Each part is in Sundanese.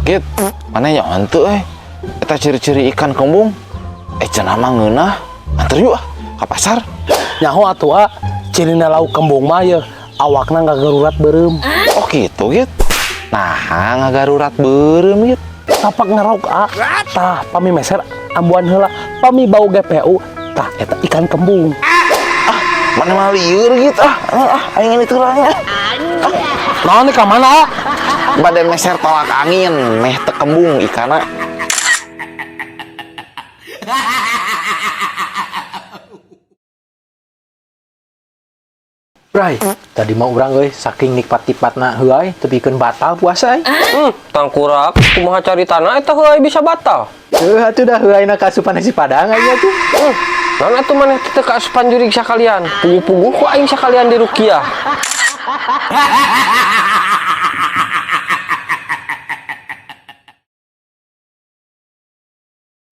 Git, mana ya hantu eh. Eta ciri-ciri ikan kembung. Eh cenah mah ngeunah. Anter yuk ah ka pasar. Nyaho atuh ah, cirina lauk kembung mah ye, awakna ngagarurat beureum. Oh gitu, Git. Nah, ngagarurat beureum, Git. Tapak ngerok ah. Tah, pami meser ambuan heula, pami bau GPU, tah eta ikan kembung. Mana mah lieur gitu ah. Ah, aing ini tulangnya. Naon nih ka mana ah? Bade meser tolak angin, meh teu kembung ikanna. Bray, tadi mah urang euy saking nikmat-nikmatna heuay tepikeun batal puasa euy. Tangkurak, kumaha caritana eta heuay bisa batal. Heuh atuh dah heuayna kasupan nasi padang aja tuh. Naon atuh maneh teh teu kaasupan jurig sakalian. Puguh-puguh ku aing sakalian di rukiah.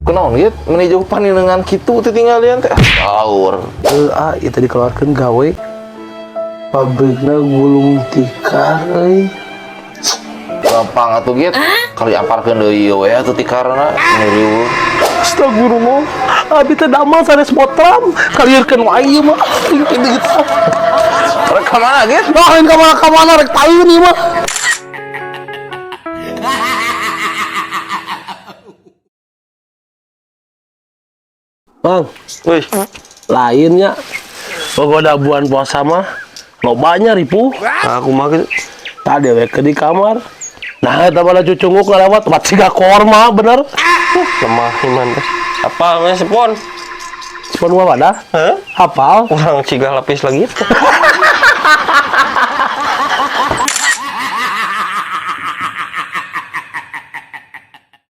Kunaon Git, meni jauh paninengan kitu teh tinggalian teh. Laur. Heuh ah, itu dikeluarkeun gawe. Pabrikna gulung tikar euy. Gampang atuh Git. Kali aparkeun deui we atuh tikarna nguriweuh. Astagfirullah. Abi teh damel sanes botram, kalieurkeun wae ieu mah. Gitu gitu. Rek ka mana Git? Nah, lain ka mana ka mana rek taeun ieu mah. Bang, Wih, lainnya pokoknya bulan puasa mah lobanya ripuh. aku mah gitu. Tadi we ke di kamar. Nah, eta pada cucunguk ngalewat wat siga korma bener. Lemah iman teh. Apa namanya sepon? Sepon mah pada? Hah? Hafal. Urang cigah lapis lagi.